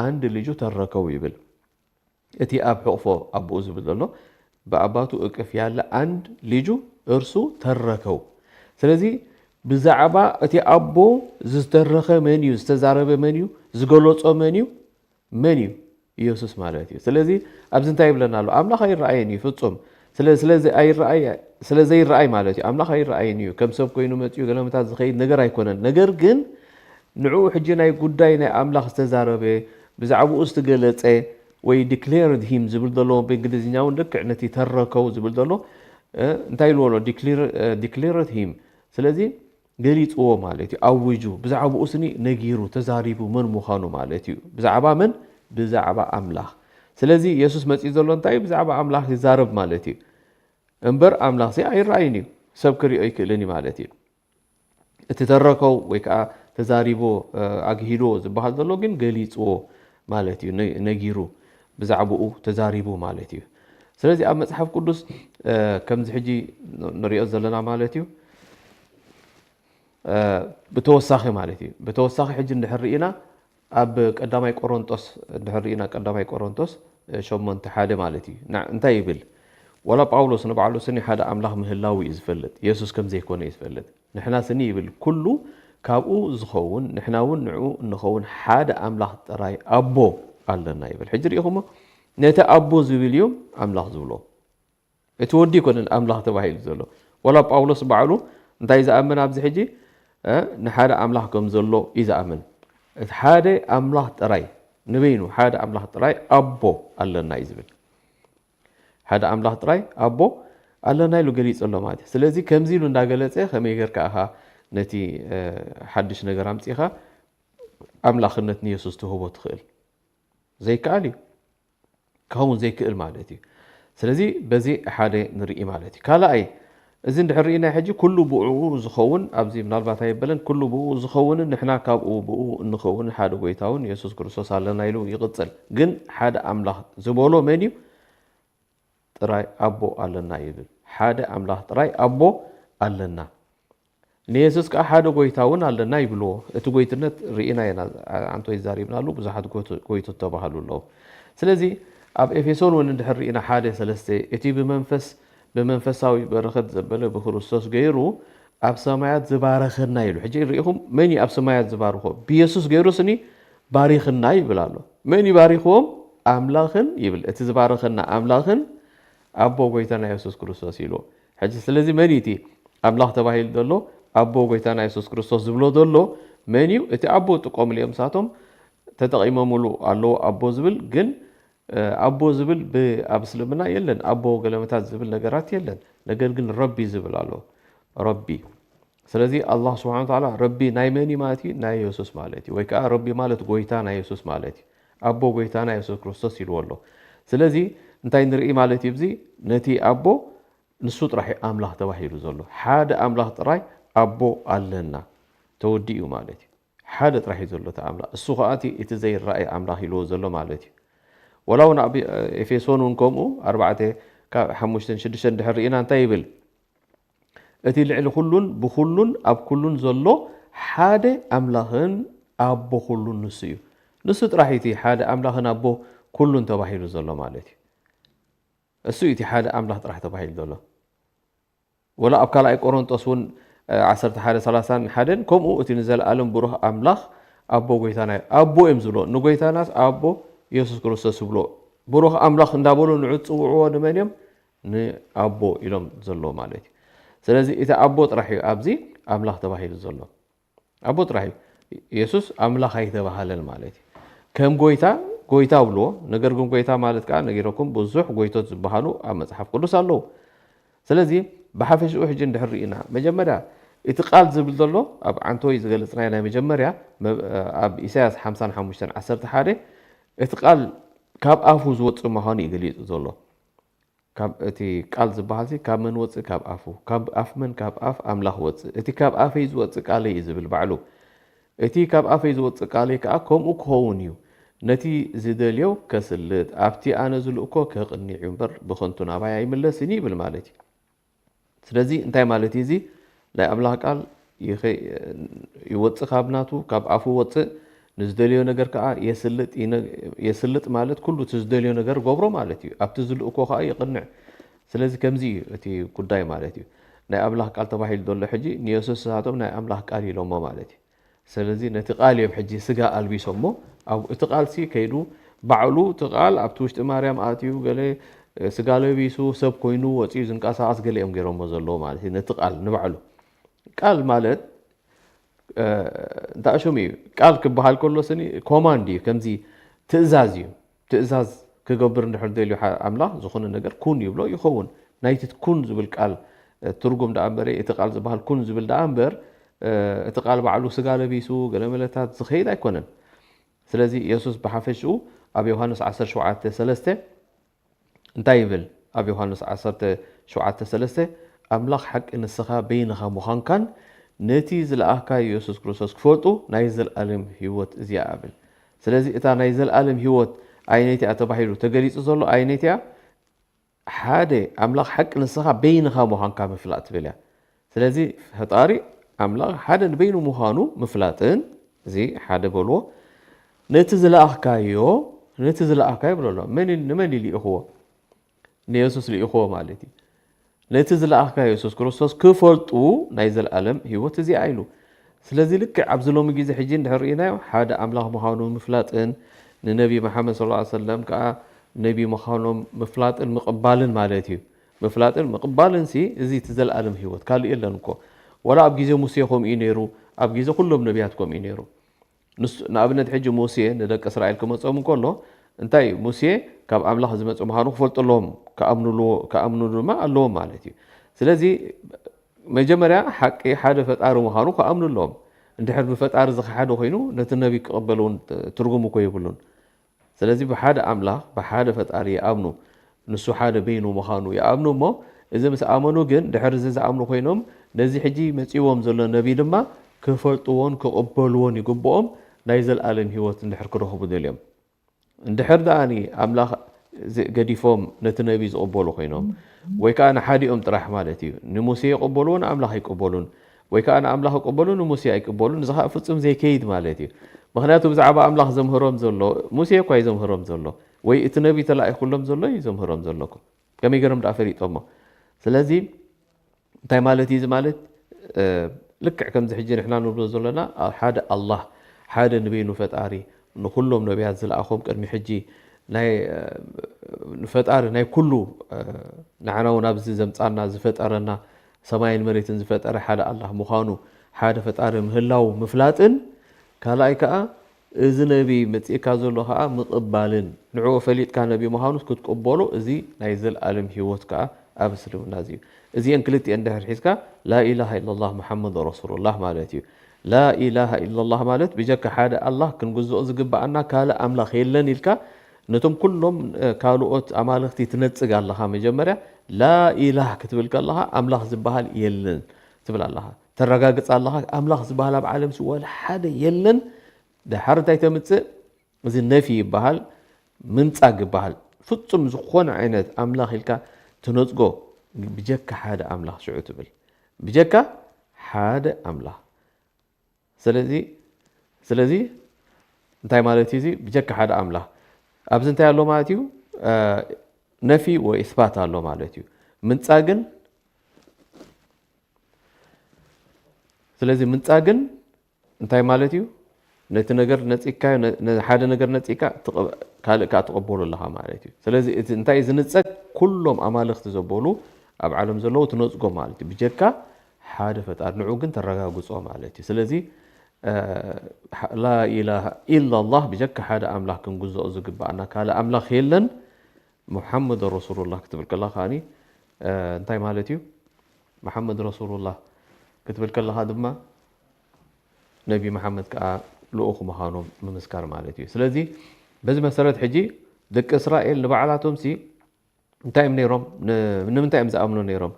አንድ ልጁ ተረከው ይብል። እቲ ኣብ ሕቕፎ ኣቦኡ ዝብል ዘሎ በአባቱ እቅፍ ያለ አንድ ልጁ እርሱ ተረከው። ስለዚ ብዛዕባ እቲ ኣቦ ዝተረኸ መን እዩ? ዝተዛረበ መን እዩ? ዝገለጾ መን እዩ? መን እዩ? ኢየሱስ ማለት እዩ። ስለዚ ኣብዚ እንታይ ይብለና ኣሎ? ኣምላኽ ኣይረኣየን እዩ ፍጹም። ስለ ስለዚ ኣይረኣይ ስለ ዘይረኣይ ማለት እዩ። ኣምላኽ ኣይረኣየን እዩ። ከም ሰብ ኮይኑ መጺኡ ገለመታት ዝኸይድ ነገር ኣይኮነን። ነገር ግን ንዕኡ ሕጂ ናይ ጉዳይ ናይ ኣምላኽ ዝተዛረበ ብዛዕባኡ ዝተገለጸ ወይ declared him ዝብል ዘሎ ብእንግሊዝኛ እውን ልክዕ ነቲ ተረከው ዝብል ዘሎ እንታይ ኢልዎ ኣሎ? Declared him። ስለዚ ገሊፅዎ ማለት እዩ። ኣዊጁ ብዛዕባኡ ስኒ ነጊሩ ተዛሪቡ መን ምዃኑ ማለት እዩ። ብዛዕባ መን? ብዛዕባ ኣምላኽ። ስለዚ የሱስ መፂኡ ዘሎ እንታይ እዩ? ብዛዕባ ኣምላኽ ይዛረብ ማለት እዩ። እምበር ኣምላኽ ሲ ኣይረኣይን እዩ፣ ሰብ ክሪኦ ኣይክእልን እዩ ማለት እዩ። እቲ ተረከው ወይ ከዓ ተዛሪቦ ኣግሂዶ ዝበሃል ዘሎ ግን ገሊፅዎ ማለት እዩ፣ ነጊሩ ብዛዕባኡ ተዛሪቡ ማለት እዩ። ስለዚ ኣብ መፅሓፍ ቅዱስ ከምዚ ሕጂ ንሪኦ ዘለና ማለት እዩ ብተወሳኺ ማለት እዩ። ብተወሳኺ ሕጂ እንድሕር ርኢና ኣብ ቀዳማይ ቆሮንጦስ እንድሕር ርኢና ቀዳማይ ቆሮንጦስ ሸሞንተ ሓደ ማለት እዩ። እንታይ ይብል? ዋላ ጳውሎስ ንባዕሉ ስኒ ሓደ ኣምላኽ ምህላው እዩ ዝፈልጥ፣ የሱስ ከም ዘይኮነ እዩ ዝፈልጥ። ንሕና ስኒ ይብል ኩሉ ካብኡ ዝኸውን ንሕና እውን ንዕኡ እንኸውን ሓደ ኣምላኽ ጥራይ ኣቦ ኣለና ይብል። ሕጂ ርኢኹሞ ነቲ ኣቦ ዝብል እዮም ኣምላኽ ዝብሎ። እቲ ወዲ ኣይኮነን ኣምላኽ ተባሂሉ ዘሎ። ዋላ ጳውሎስ ባዕሉ እንታይ ዝኣምን ኣብዚ ሕጂ ንሓደ ኣምላኽ ከም ዘሎ እዩ ዝኣምን። እቲ ሓደ ኣምላኽ ጥራይ ንበይኑ ሓደ ኣምላኽ ጥራይ ኣቦ ኣለና እዩ ዝብል። ሓደ ኣምላኽ ጥራይ ኣቦ ኣለና ኢሉ ገሊጹ ኣሎ ማለት እዩ። ስለዚ ከምዚ ኢሉ እንዳገለጸ ከመይ ጌርካ ኢኻ ነቲ ሓድሽ ነገር ኣምጺኻ ኣምላኽነት ንየሱስ ትህቦ ትኽእል? ዘይከኣል እዩ። ክኸውን ዘይክእል ማለት እዩ። ስለዚ በዚ ሓደ ንርኢ ማለት እዩ። ካልኣይ እዚ እንድሕር ርኢና ሕጂ ኩሉ ብኡ ዝኸውን ኣብዚ ምናልባት ኣይበለን ኩሉ ብኡ ዝኸውንን ንሕና ካብኡ ብኡ እንኸውን ሓደ ጎይታውን የሱስ ክርስቶስ ኣለና ኢሉ ይቕጽል። ግን ሓደ ኣምላኽ ዝበሎ መን እዩ? ጥራይ ኣቦ ኣለና ይብል። ሓደ ኣምላኽ ጥራይ ኣቦ ኣለና። ንየሱስ ከዓ ሓደ ጎይታ እውን ኣለና ይብልዎ። እቲ ጎይትነት ርኢና ኢና፣ ዓንቶይ ዛሪብናሉ፣ ብዙሓት ጎይቱ ተባሃሉ ኣለዉ። ስለዚ ኣብ ኤፌሶን እውን እንድሕር ርኢና ሓደ ሰለስተ እቲ ብመንፈስ ብመንፈሳዊ በረኸት ዘበለ ብክርስቶስ ገይሩ ኣብ ሰማያት ዝባረኸና ኢሉ። ሕጂ ርኢኹም፣ መን እዩ ኣብ ሰማያት ዝባርኾ? ብየሱስ ገይሩ ስኒ ባሪኽና ይብል ኣሎ። መን ይባሪኽዎም? ኣምላኽን ይብል። እቲ ዝባረኸና ኣምላኽን ኣቦ ጎይታና የሱስ ክርስቶስ ኢሉ። ሕጂ ስለዚ መን እዩ እቲ ኣምላኽ ተባሂሉ ዘሎ? ኣቦ ጎይታና የሱስ ክርስቶስ ዝብሎ ዘሎ መን እዩ? እቲ ኣቦ ጥቀሙሉ እዮም ንሳቶም ተጠቒሞምሉ ኣለዉ ኣቦ ዝብል። ግን ኣቦ ዝብል ኣብ እስልምና የለን። ኣቦ ገለመታት ዝብል ነገራት የለን። ነገር ግን ረቢ ዝብል ኣሎ። ረቢ። ስለዚ ኣላህ ስብሓን ወተዓላ ረቢ ናይ መን እዩ ማለት እዩ? ናይ የሱስ ማለት እዩ። ወይ ከዓ ረቢ ማለት ጎይታ ናይ የሱስ ማለት እዩ። ኣቦ ጎይታና የሱስ ክርስቶስ ኢልዎ ኣሎ። ስለዚ እንታይ ንርኢ ማለት እዩ? እዚ ነቲ ኣቦ ንሱ ጥራሕ እዩ ኣምላኽ ተባሂሉ ዘሎ። ሓደ ኣምላኽ ጥራይ ኣቦ ኣለና። ተወዲኡ ማለት እዩ። ሓደ ጥራሕ እዩ ዘሎ እቲ ኣምላኽ። እሱ ኸኣ እቲ፣ እቲ ዘይረኣይ ኣምላኽ ኢልዎ ዘሎ ማለት እዩ። ወላ እውን ኣብ ኤፌሶን እውን ከምኡ ኣርባዕተ ካብ ሓሙሽተን ሽዱሽተን ድሕር ርኢና እንታይ ይብል? እቲ ልዕሊ ኩሉን ብኩሉን ኣብ ኩሉን ዘሎ ሓደ ኣምላኽን ኣቦ ኩሉን ንሱ እዩ። ንሱ ጥራሕ እዩ እቲ ሓደ ኣምላኽን ኣቦ ኩሉን ተባሂሉ ዘሎ ማለት እዩ። እሱ እዩ እቲ ሓደ ኣምላኽ ጥራሕ ተባሂሉ ዘሎ። ወላ ኣብ ካልኣይ ቆሮንጦስ እውን ዓሰርተ ሓደ ሰላሳን ሓደን ከምኡ እቲ ንዘለኣለም ብሩህ ኣምላኽ ኣቦ ጎይታና እዩ። ኣቦ እዮም ዝብሎ ንጎይታናስ ኣቦ የሱስ ክርስቶስ ዝብሎ። ብሩህ ኣምላኽ እንዳበሉ ንዑ ዝፅውዕዎ ንመን እዮም? ንኣቦ ኢሎም ዘሎ ማለት እዩ። ስለዚ እቲ ኣቦ ጥራሕ እዩ ኣብዚ ኣምላኽ ተባሂሉ ዘሎ። ኣቦ ጥራሕ እዩ። የሱስ ኣምላኽ ኣይተባሃለን ማለት እዩ። ከም ጎይታ፣ ጎይታ ብልዎ። ነገር ግን ጎይታ ማለት ከዓ ነጊረኩም ብዙሕ ጎይቶት ዝበሃሉ ኣብ መጽሓፍ ቅዱስ ኣለዉ። ስለዚ ብሓፈሽኡ ሕጂ እንድሕር ርኢና፣ መጀመርያ እቲ ቃል ዝብል ዘሎ ኣብ ዓንቶ እዩ ዝገልጽ። ናይ ናይ መጀመርያ መብ-፣ ኣብ ኢሳያስ ሓምሳን ሓሙሽተን ዓሰርተ ሓደ እቲ ቃል ካብ ኣፉ ዝወጽእ ምዃኑ እዩ ገሊጹ ዘሎ። ካብ እቲ ቃል ዝበሃል ሲ ካብ መን ወፅእ? ካብ ኣፉ። ካብ ኣፍ መን? ካብ ኣፍ ኣምላኽ ወፅእ። እቲ ካብ ኣፈይ ዝወፅእ ቃለይ እዩ ዝብል ባዕሉ። እቲ ካብ ኣፈይ ዝወፅእ ቃለይ ከዓ ከምኡ ክኸውን እዩ። ነቲ ዝደልዮ ከስልጥ፣ ኣብቲ ኣነ ዝልእኮ ከቕኒዕ እዩ እምበር ብኸንቱ ናባይ ኣይምለስን እዩ ይብል ማለት እዩ። ስለዚ እንታይ ማለት እዩ እዚ? ናይ ኣምላኽ ቃል ይኸ-፣ ይወፅእ ካብ ናቱ፣ ካብ ኣፉ ወፅእ፣ ንዝደልዮ ነገር ከዓ የስልጥ፣ ይነ-፣ የስልጥ ማለት ኩሉ እቲ ዝደልዮ ነገር ገብሮ ማለት እዩ። ኣብቲ ዝልእኮ ከዓ ይቕንዕ። ስለዚ ከምዚ እዩ እቲ ጉዳይ ማለት እዩ። ናይ ኣምላኽ ቃል ተባሂሉ ዘሎ ሕጂ ንየሱስ ንሳቶም ናይ ኣምላኽ ቃል ኢሎሞ ማለት እዩ። ስለዚ ነቲ ቃል እዮም ሕጂ ስጋ ኣልቢሶሞ። ኣብ-፣ እቲ ቃል ሲ ከይዱ ባዕሉ እቲ ቃል ኣብቲ ውሽጢ ማርያም ኣትዩ ገለ ስጋ ለቢሱ ሰብ ኮይኑ ወፂኡ ዝንቀሳቐስ ገለ እዮም ገይሮሞ ዘለዎ ማለት እዩ። ነቲ ቃል ንባዕሉ ቃል ማለት፣ እ፣ እንታይ ሽሙ እዩ? ቃል ክበሃል ከሎ ስኒ ኮማንድ እዩ፣ ከምዚ ትእዛዝ እዩ። ትእዛዝ ክገብር እንድሕር ደልዩ ሓ-፣ ኣምላኽ ዝኾነ ነገር ኩን ይብሎ ይኸውን። ናይቲ ኩን ዝብል ቃል፣ እ፣ ትርጉም ደኣ እምበረ፣ እቲ ቃል ዝበሃል ኩን ዝብል ደኣ እምበር፣ እ፣ እቲ ቃል ባዕሉ ስጋ ለቢሱ ገለ መለታት ዝኸይድ ኣይኮነን። ስለዚ የሱስ ብሓፈሽኡ ኣብ ዮሃንስ ዓሰርተ ሸውዓተ ሰለስተ እንታይ ይብል? ኣብ ዮሃንስ ዓሰርተ ሸውዓተ ሰለስተ፣ "ኣምላኽ ሓቂ ንስኻ በይንኻ ምዃንካን ነቲ ዝለኣኽካዮ የሱስ ክርስቶስ ክፈልጡ ናይ ዘለኣለም ህይወት እዚኣ" እብል። ስለዚ እታ ናይ ዘለኣለም ህይወት ኣየነይቲ እያ ተባሂሉ ተገሊጹ ዘሎ? ኣየነይቲ እያ? ሓደ ኣምላኽ ሓቂ ንስኻ በይንኻ ምዃንካ ምፍላጥ ትብል እያ። ስለዚ ፈጣሪ ኣምላኽ ሓደ ንበይኑ ምዃኑ ምፍላጥን፣ እዚ ሓደ በልዎ። ነቲ ዝለኣኽካዮ፣ ነቲ ዝለኣኽካዮ ብሎ ኣሎ። መን፣ ንመን እዩ ልኢኽዎ? ንየሱስ ልኢኽዎ ማለት እዩ። ነቲ ዝለኣኽካዮ የሱስ ክርስቶስ ክፈልጡ ናይ ዘለኣለም ህይወት እዚኣ ኢሉ። ስለዚ ልክዕ ኣብዚ ሎሚ ግዜ ሕጂ እንድሕር ርኢናዮ፣ ሓደ ኣምላኽ ምዃኑ ምፍላጥን ንነቢ መሓመድ ሰለላሁ ዐለይሂ ወሰለም ከኣ ነቢ ምዃኖም ምፍላጥን ምቕባልን ማለት እዩ። ምፍላጥን ምቕባልን ሲ እዚ እቲ ዘለኣለም ህይወት ካልእ የለን እኮ። ዋላ ኣብ ግዜ ሙሴ ከምኡ እዩ ነይሩ፣ ኣብ ግዜ ኩሎም ነቢያት ከምኡ እዩ ነይሩ። ንሱ፣ ንኣብነት ሕጂ ሙሴ ንደቂ እስራኤል ክመጾም እንከሎ እንታይ እዩ? ሙሴ ካብ ኣምላኽ ዝመጸ ምዃኑ ክፈልጡ ኣለዎም፣ ክኣምኑሉ፣ ክኣምኑ ድማ ኣለዎም ማለት እዩ። ስለዚ መጀመርያ ሓቂ ሓደ ፈጣሪ ምዃኑ ክኣምኑ ኣለዎም። እንድሕር ብፈጣሪ ዝኸሓደ ኮይኑ ነቲ ነቢ ክቕበል እውን ትርጉም እኮ የብሉን። ስለዚ ብሓደ ኣምላኽ፣ ብሓደ ፈጣሪ ይኣምኑ። ንሱ ሓደ በይኑ ምዃኑ ይኣምኑ እሞ፣ እዚ ምስ ኣመኑ ግን፣ ድሕሪ እዚ ዝኣምኑ ኮይኖም፣ ነዚ ሕጂ መጺዎም ዘሎ ነቢ ድማ ክፈልጥዎን ክቕበልዎን ይግብኦም፣ ናይ ዘለኣለም ህይወት እንድሕር ክረኽቡ ደልዮም። እንድሕር ደኣኒ ኣምላኽ ዚ-፣ ገዲፎም ነቲ ነቢ ዝቕበሉ ኮይኖም፣ ወይ ከኣ ንሓዲኦም ጥራሕ ማለት እዩ። ንሙሴ ይቕበልዎ፣ ንኣምላኽ ኣይቅበሉን። ወይ ከኣ ንኣምላኽ ይቅበሉ፣ ንሙሴ ኣይቅበሉን፣ እዚ ኸኣ ፍጹም ዘይከይድ ማለት እዩ። ምኽንያቱ ብዛዕባ ኣምላኽ ዘምህሮም ዘሎ፣ ሙሴ እኳ እዩ ዘምህሮም ዘሎ፣ ወይ እቲ ነቢ ተላኢኹሎም ዘሎ እዩ ዘምህሮም ዘሎ እኮ። ከመይ ገይሮም ደኣ ፈሊጦሞ? ስለዚ እንታይ ማለት እዩ እዚ ማለት? ልክዕ ከምዚ ሕጂ ንሕና ንብሎ ዘለና ሓደ ኣላህ፣ ሓደ ንበይኑ ፈጣሪ፣ ንኩሎም ነቢያት ዝለኣኾም ቅድሚ ሕጂ ናይ ፈጣሪ ናይ ኩሉ ንዓና እውን ኣብዚ ዘምፃና ዝፈጠረና ሰማይን መሬትን ዝፈጠረ ሓደ ኣላህ ምዃኑ፣ ሓደ ፈጣሪ ምህላው ምፍላጥን ካልኣይ ከዓ እዚ ነቢ መፂእካ ዘሎ ከዓ ምቕባልን ንዕኡ ፈሊጥካ ነቢ ምዃኑ ክትቅበሎ እዚ ናይ ዘልኣለም ህይወት ከዓ ኣብ እስልምና እዚ እዩ። እዚአን ክልቲአን ድሕር ሒዝካ ላኢላሃ ኢላላህ ሙሓመድ ረሱሉላህ ማለት እዩ። ላኢላሃ ኢላላህ ማለት ብጀካ ሓደ ኣላህ ክንግዝኦ ዝግበኣና ካልእ ኣምላኽ የለን ኢልካ ነቶም ኩሎም ካልኦት ኣማልኽቲ ትነጽግ ኣለኻ። መጀመርያ ላኢላህ ክትብል ከለኻ ኣምላኽ ዝበሃል የለን ትብል ኣለኻ፣ ተረጋግጽ ኣለኻ። ኣምላኽ ዝበሃል ኣብ ዓለም ሲ ወላ ሓደ የለን። ደሓር እንታይ ተምጽእ? እዚ ነፊ ይበሃል፣ ምንጻግ ይበሃል። ፍጹም ዝኾነ ዓይነት ኣምላኽ ኢልካ ትነጽጎ ብጀካ ሓደ ኣምላኽ ሽዑ ትብል፣ ብጀካ ሓደ ኣምላኽ። ስለዚ ስለዚ እንታይ ማለት እዩ? እዚ ብጀካ ሓደ ኣምላኽ ኣብዚ እንታይ ኣሎ ማለት እዩ? ነፊ ወይ እስባት ኣሎ ማለት እዩ። ምንጻግን ስለዚ ምንጻግን እንታይ ማለት እዩ? ነቲ ነገር ነጺግካዮ፣ ነ- ነ- ሓደ ነገር ነጺግካ ትቐ- ካልእ ከኣ ትቐበሎ ኣለኻ ማለት እዩ። ስለዚ እቲ እንታይ ዝንጸግ? ኩሎም ኣማልኽቲ ዘበሉ ኣብ ዓለም ዘለዉ ትነጽጎ ማለት እዩ። ብጀካ ሓደ ፈጣሪ ንዑ ግን ተረጋግጾ ማለት እዩ። ስለዚ እ፣ ሓ- ላኢላሃ ኢላላህ ብጀካ ሓደ ኣምላኽ ክንግዝኦ ዝግባኣና ካልእ ኣምላኽ የለን። ሙሓመድ ረሱሉላህ ክትብል ከላ ከኣኒ እንታይ ማለት እዩ? መሓመድ ረሱሉላህ ክትብል ከለኻ ድማ ነቢ መሓመድ ከዓ ልኡኽ ምዃኖም ምምስካር ማለት እዩ። ስለዚ በዚ መሰረት ሕጂ ደቂ እስራኤል ንባዕላቶም ሲ እንታይ እዮም ነይሮም? ንምንታይ እዮም ዝኣምኑ ነይሮም?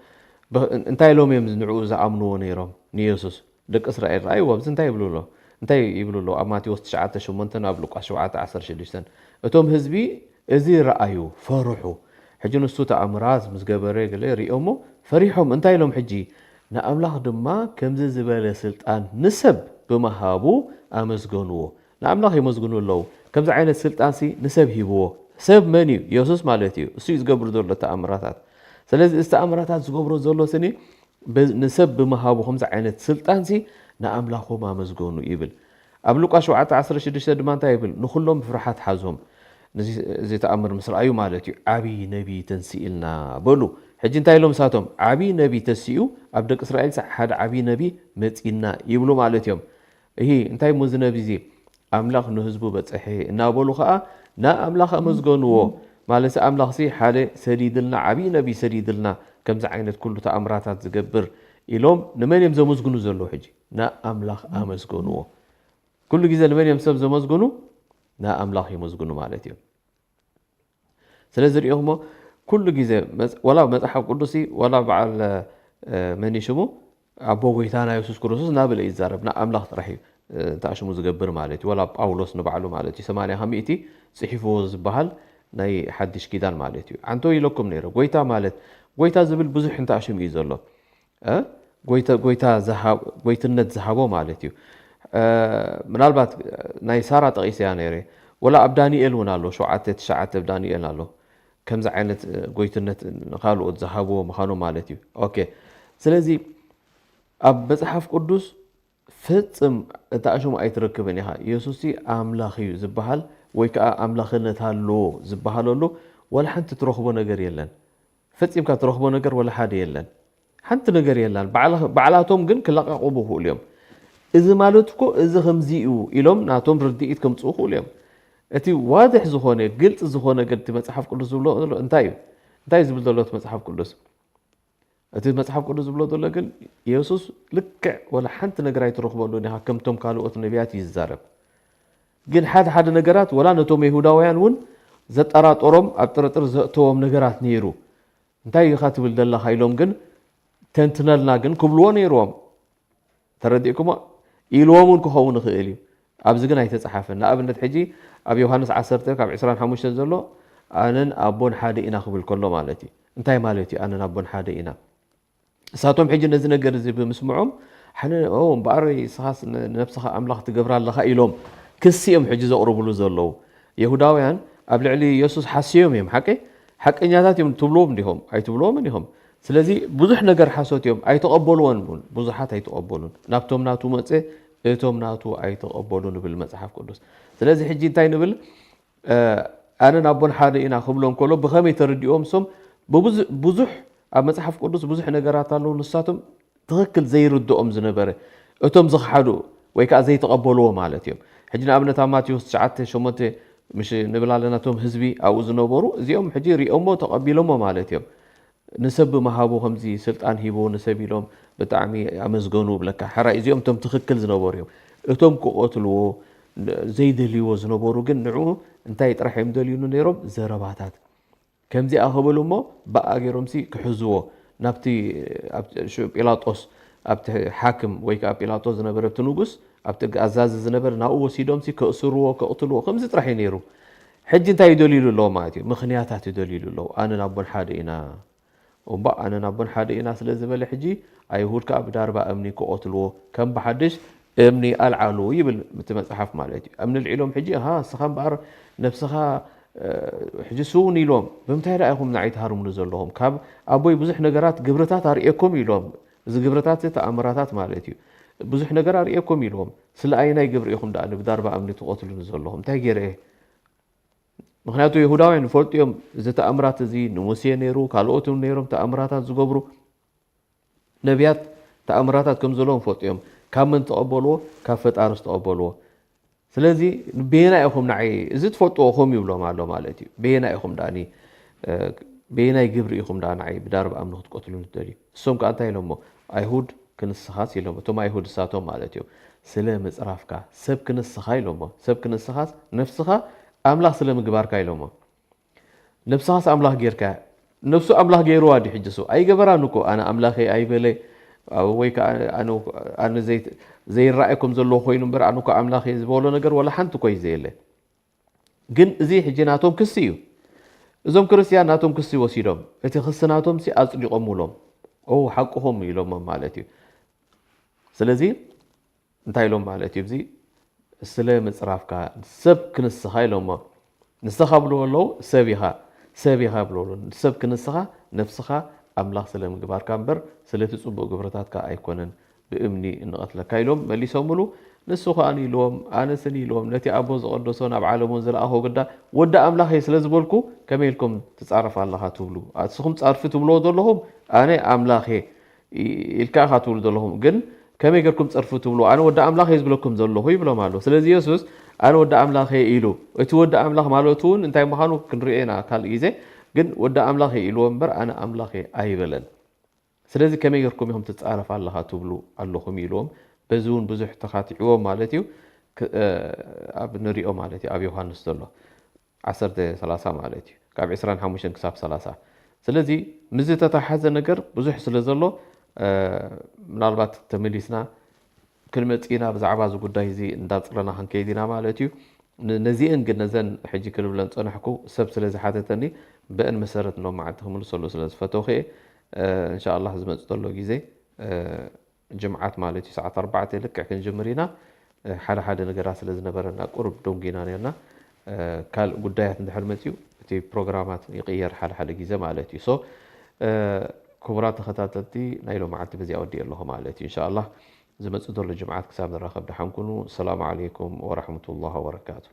እንታይ ኢሎም እዮም ንዕኡ ዝኣምንዎ ነይሮም ንየሱስ? ደቂ እስራኤል ረኣይዎ ኣብዚ እንታይ ይብሉ ኣሎ? እንታይ ይብሉ ኣለዉ? ኣብ ማቴዎስ ትሽዓተ ሸሞንተ ኣብ ሉቃስ ሸውዓተ ዓሰርተ ሽዱሽተ እቶም ህዝቢ እዚ ረኣዩ ፈርሑ። ሕጂ ንሱ ተኣምራት ምስ ገበረ ገለ ሪኦሞ ፈሪሖም። እንታይ ኢሎም ሕጂ? ንኣምላኽ ድማ ከምዚ ዝበለ ስልጣን ንሰብ ብምሃቡ ኣመስገንዎ። ንኣምላኽ የመስግኑ ኣለዉ። ከምዚ ዓይነት ስልጣንሲ ንሰብ ሂብዎ። ሰብ መን እዩ? የሱስ ማለት እዩ። እሱ እዩ ዝገብር ዘሎ ተኣምራታት። ስለዚ እዚ ተኣምራታት ዝገብሮ ዘሎ ስኒ ንሰብ ብምሃቡ ከምዚ ዓይነት ስልጣንሲ ንኣምላኾም ኣመስገኑ ይብል። ኣብ ሉቃስ ሸውዓተ ዓሰርተ ሽዱሽተ ድማ እንታይ ይብል? ንኹሎም ብፍርሓት ሓዞም። እዚ ተኣምር ምስ ረኣዩ ማለት እዩ። ዓብዪ ነቢ ተንስእልና በሉ። ሕጂ እንታይ ኢሎም እሳቶም? ዓብዪ ነቢ ተሲኡ ኣብ ደቂ እስራኤል ሓደ ዓብዪ ነቢ መፂና ይብሉ ማለት እዮም። እሂ እንታይ እሞ እዚ ነቢ እዚ ኣምላኽ ንህዝቡ በፀሐ እናበሉ ከዓ ንኣምላኽ ኣመስገንዎ። ማለትሲ ኣምላኽሲ ሓደ ሰዲድልና፣ ዓብዪ ነቢ ሰዲድልና፣ ከምዚ ዓይነት ኩሉ ተኣምራታት ዝገብር ኢሎም ንመን እዮም ዘመስግኑ ዘለዉ? ሕጂ ንኣምላኽ ኣመስገንዎ። ኩሉ ግዜ ንመን እዮም ሰብ ዘመስግኑ? ንኣምላኽ የመስግኑ ማለት እዮም። ስለዚ ሪኢኹሞ ኩሉ ግዜ ወላ መፅሓፍ ቅዱስ ዋላ በዓል መን ሽሙ ኣቦ ጎይታና የሱስ ክርስቶስ እናበለ ይዛረብ ንኣምላኽ ጥራሕ እዩ እንታ ሽሙ ዝገብር ማለት እዩ። ወላ ጳውሎስ ንባዕሉ ማለት እዩ ሰማንያ ካብ ሚእቲ ፅሒፍዎ ዝበሃል ናይ ሓድሽ ኪዳን ማለት እዩ። ኣንቶ ኢለኩም ነይረ ጎይታ ማለት ጎይታ ዝብል ብዙሕ እንታ ሽም እዩ ዘሎ። ጎይትነት ዝሃቦ ማለት እዩ። ምናልባት ናይ ሳራ ጠቒሰያ ነይረ። ወላ ኣብ ዳንኤል እውን ኣሎ ሸውዓተ ትሽዓተ ኣብ ዳንኤል ኣሎ ከምዚ ዓይነት ጎይትነት ንካልኦት ዝሃብዎ ምዃኑ ማለት እዩ። ኦኬ ስለዚ ኣብ መፅሓፍ ቅዱስ ፍፅም እታ ሽሙ ኣይትረክብን ኢኻ። የሱስ ኣምላኽ እዩ ዝበሃል ወይ ከዓ ኣምላኽነት ኣለዎ ዝበሃለሉ ወላ ሓንቲ ትረኽቦ ነገር የለን። ፈፂምካ ትረኽቦ ነገር ወላ ሓደ የለን። ሓንቲ ነገር የላን። ባዕላቶም ግን ክለቃቅቡ ይኽእሉ እዮም። እዚ ማለት እኮ እዚ ከምዚ እዩ ኢሎም ናቶም ርድኢት ከምፅኡ ይኽእሉ እዮም። እቲ ዋድሕ ዝኾነ ግልፂ ዝኾነ ግን እቲ መፅሓፍ ቅዱስ ዝብሎ ዘሎ እንታይ እዩ? እንታይ ዝብል ዘሎ እቲ መፅሓፍ ቅዱስ? እቲ መፅሓፍ ቅዱስ ዝብሎ ዘሎ ግን የሱስ ልክዕ ወላ ሓንቲ ነገር ኣይትረኽበሉን ኢኻ ከምቶም ካልኦት ነቢያት እዩ ዝዛረብ። ግን ሓደ ሓደ ነገራት ወላ ነቶም የሁዳውያን እውን ዘጠራጠሮም ኣብ ጥርጥር ዘእተዎም ነገራት ነይሩ። እንታይ ኢኻ ትብል ዘለኻ ኢሎም ግን ተንትነልና ግን ክብልዎ ነይርዎም። ተረዲእኩሞ ኢልዎም እውን ክኸውን ይኽእል እዩ። ኣብዚ ግን ኣይተፃሓፈን። ንኣብነት ሕጂ ኣብ ዮሃንስ ዓሰርተ ካብ ዕስራን ሓሙሽተን ዘሎ ኣነን ኣቦን ሓደ ኢና ክብል ከሎ ማለት እዩ። እንታይ ማለት እዩ ኣነን ኣቦን ሓደ ኢና? እሳቶም ሕጂ ነዚ ነገር እዚ ብምስምዖም ሓነ እምበኣር ንስኻስ ንነብስኻ ኣምላኽ ትገብራ ኣለኻ ኢሎም ክሲ እዮም ሕጂ ዘቕርብሉ ዘለዉ። የሁዳውያን ኣብ ልዕሊ የሱስ ሓስዮም እዮም። ሓቂ ሓቀኛታት እዮም ትብልዎም እንዲኹም ኣይትብልዎምን ኢኹም። ስለዚ ብዙሕ ነገር ሓሶት እዮም፣ ኣይተቐበልዎን እውን፣ ብዙሓት ኣይተቐበሉን። ናብቶም ናቱ መጸ፣ እቶም ናቱ ኣይተቐበሉን ይብል መጽሓፍ ቅዱስ። ስለዚ ሕጂ እንታይ ንብል? ኣነን ኣቦን ሓደ ኢና ክብሎም ከሎ ብኸመይ ተረዲኦም? እሶም ብዙሕ ኣብ መጽሓፍ ቅዱስ ብዙሕ ነገራት ኣለዉ፣ ንሳቶም ትኽክል ዘይርድኦም ዝነበረ፣ እቶም ዝኽሓዱ ወይ ከዓ ዘይተቐበልዎ ማለት እዮም። ሕጂ ንኣብነት ኣብ ማቴዎስ ትሽዓተ ሸሞንተ ምሽ ንብል ኣለና፣ እቶም ህዝቢ ኣብኡ ዝነበሩ እዚኦም ሕጂ ሪኦሞ ተቐቢሎሞ ማለት እዮም። ንሰብ ብምሃቡ ከምዚ ስልጣን ሂቡ ንሰብ ኢሎም ብጣዕሚ ኣመስገኑ ብለካ። ሕራይ እዚኦም እቶም ትኽክል ዝነበሩ እዮም። እቶም ክቐትልዎ ዘይደልይዎ ዝነበሩ ግን ንዕኡ እንታይ ጥራሕ እዮም ደልዩሉ ነይሮም? ዘረባታት። ከምዚኣ ክብል እሞ ብኣ ገይሮምሲ ክሕዝዎ ናብቲ ፒላጦስ ኣብቲ ሓክም ወይ ከዓ ፒላጦስ ዝነበረ ኣብቲ ንጉስ ኣብቲ ኣዛዚ ዝነበረ ናብኡ ወሲዶምሲ ከእስርዎ ከቕትልዎ ከምዚ ጥራሕ እዩ ነይሩ። ሕጂ እንታይ ይደልዩሉ ኣለዉ ማለት እዩ? ምኽንያታት ይደልዩሉ ኣለዉ። ኣነን ኣቦን ሓደ ኢና። እምባ ኣነን ኣቦን ሓደ ኢና ስለ ዝበለ ሕጂ ኣይሁድ ከዓ ብዳርባ እምኒ ክቐትልዎ ከም ብሓድሽ እምኒ ኣልዓሉ ይብል እቲ መፅሓፍ ማለት እዩ። እምኒ ልዒሎም ሕጂ ሃ እስኻ እምበኣር ነብስኻ ሕጂ ስውን ኢሎም ብምንታይ ደኣ ኢኹም ንዓይ ትሃርሙኒ ዘለኹም? ካብ ኣቦይ ብዙሕ ነገራት ግብርታት ኣርእየኩም ኢሎም። እዚ ግብርታት ተኣምራታት ማለት እዩ። ብዙሕ ነገር ኣርእየኩም ኢልዎም። ስለ ኣይናይ ግብሪ ኢኹም ደኣ ብዳርባ እምኒ ትቐትሉኒ ዘለኹም? እንታይ ገይረ እየ? ምክንያቱ ይሁዳውያን ይፈልጡ እዮም፣ እዚ ተኣምራት እዚ ንሙሴ ነይሩ፣ ካልኦት እውን ነይሮም ተኣምራታት ዝገብሩ ነቢያት ተኣምራታት ከም ዘለዎም ይፈልጡ እዮም። ካብ መን ተቐበልዎ? ካብ ፈጣሪ ዝተቐበልዎ። ስለዚ በየናይ ኢኹም ንዓይ እዚ ትፈልጥዎ ኢኹም ይብሎም ኣሎ ማለት እዩ። በየናይ ኢኹም ደኣኒ በየናይ ግብሪ ኢኹም ደኣ ንዓይ ብዳርብ ኣምልኽ ትቀትሉኒ ትደልዩ? እሶም ከኣ እንታይ ኢሎሞ? ኣይሁድ ክንስኻስ ኢሎም። እቶም ኣይሁድ እሳቶም ማለት እዮም። ስለ ምጽራፍካ ሰብ ክንስኻ ኢሎሞ። ሰብ ክንስኻስ ነፍስኻ ኣምላኽ ስለ ምግባርካ ኢሎሞ። ነብስኻስ ኣምላኽ ጌርካ። ነብሱ ኣምላኽ ገይርዋ ድዩ ሕጂ እሱ? ኣይገበራን እኮ። ኣነ ኣምላኸይ ኣይበለ ወይ ከዓ ኣነ ዘይረኣየኩም ዘለኹ ኮይኑ እምበር ኣነ እኮ ኣምላኸይ ዝበሎ ነገር ወላ ሓንቲ እኮ እዩ ዘየለ። ግን እዚ ሕጂ ናቶም ክሲ እዩ። እዞም ክርስትያን ናቶም ክሲ ወሲዶም እቲ ክሲ ናቶም ሲ ኣጽዲቖምሎም። ኦ ሓቅኹም ኢሎሞም ማለት እዩ። ስለዚ እንታይ ኢሎም ማለት እዩ? እዚ ስለ ምጽራፍካ ሰብ ክንስኻ ኢሎሞ። ንስኻ ብሎ ኣለዉ ሰብ ኢኻ ሰብ ኢኻ ብሎ ኣለዉ። ሰብ ክንስኻ ነፍስኻ ኣምላኽ ስለ ምግባርካ እምበር ስለቲ ጽቡቕ ግብርታትካ ኣይኮነን። ብእምኒ እንቐትለካ ኢሎም መሊሶምሉ። ንሱ ኸኣ ኢልዎም ኣነስን ኢልዎም ነቲ ኣቦ ዝቐደሶ ናብ ዓለሙን ዝለኣኾ ግዳ ወዲ ኣምላኽ እየ ስለ ዝበልኩ ከመይ ኢልኩም ትጻረፍ ኣለኻ ትብሉ? ኣስኹም ጸርፊ ትብልዎ ዘለኹም ኣነ ኣምላኽ እየ ኢልካ ኢኻ ትብሉ ዘለኹም። ግን ከመይ ገርኩም ጸርፊ ትብልዎ? ኣነ ወዲ ኣምላኽ እየ ዝብለኩም ዘለኹ ይብሎም ኣሎ። ስለዚ የሱስ ኣነ ወዲ ኣምላኽ እየ ኢሉ። እቲ ወዲ ኣምላኽ ማለቱ እውን እንታይ ምዃኑ ክንሪኦ ኢና ካልእ ግዜ። ግን ወዲ ኣምላኽ እየ ኢልዎ እምበር ኣነ ኣምላኽ እየ ኣይበለን። ስለዚ ከመይ ገርኩም ኢኹም ትጻረፍ ኣለኻ ትብሉ ኣለኹም ኢልዎም። በዚ እውን ብዙሕ ተኻቲዕዎም ማለት እዩ። ኣብ ንሪኦ ማለት እዩ ኣብ ዮሃንስ ዘሎ ዓሰርተ ሰላሳ ማለት እዩ ካብ ዕስራን ሓሙሽተን ክሳብ ሰላሳ። ስለዚ ምስዚ ተተሓዘ ነገር ብዙሕ ስለ ዘሎ ምናልባት ተመሊስና ክንመጽእ ኢና ብዛዕባ እዚ ጉዳይ እዚ እንዳጽረና ክንከይድ ኢና ማለት እዩ። ነዚአን ግን ነዘን ሕጂ ክልብለን ጸናሕኩ ሰብ ስለ ዝሓተተኒ ብአን መሰረት ሎም መዓልቲ ክምልሰሉ ስለ ዝፈተኹ እየ። እንሻ ኣላህ ዝመጽእ ዘሎ ግዜ ጅምዓት ማለት እዩ ሰዓት ኣርባዕተ ልክዕ ክንጅምር ኢና። ሓደ ሓደ ነገራት ስለ ዝነበረና ቁሩብ ደንጉና ነርና። ካልእ ጉዳያት እንድሕር መፅዩ እቲ ፕሮግራማት ይቕየር ሓደ ሓደ ግዜ ማለት እዩ። ሶ ክቡራት ተኸታተልቲ ናይ ሎመዓልቲ በዚኣ ወዲእ ኣለኹ ማለት እዩ። እንሻ ኣላህ ዝመፅእ ዘሎ ጅምዓት ክሳብ ንራኸብ ደሓን ኩኑ። ሰላሙ ዓለይኩም ወራሕመቱላህ ወበረካቱ።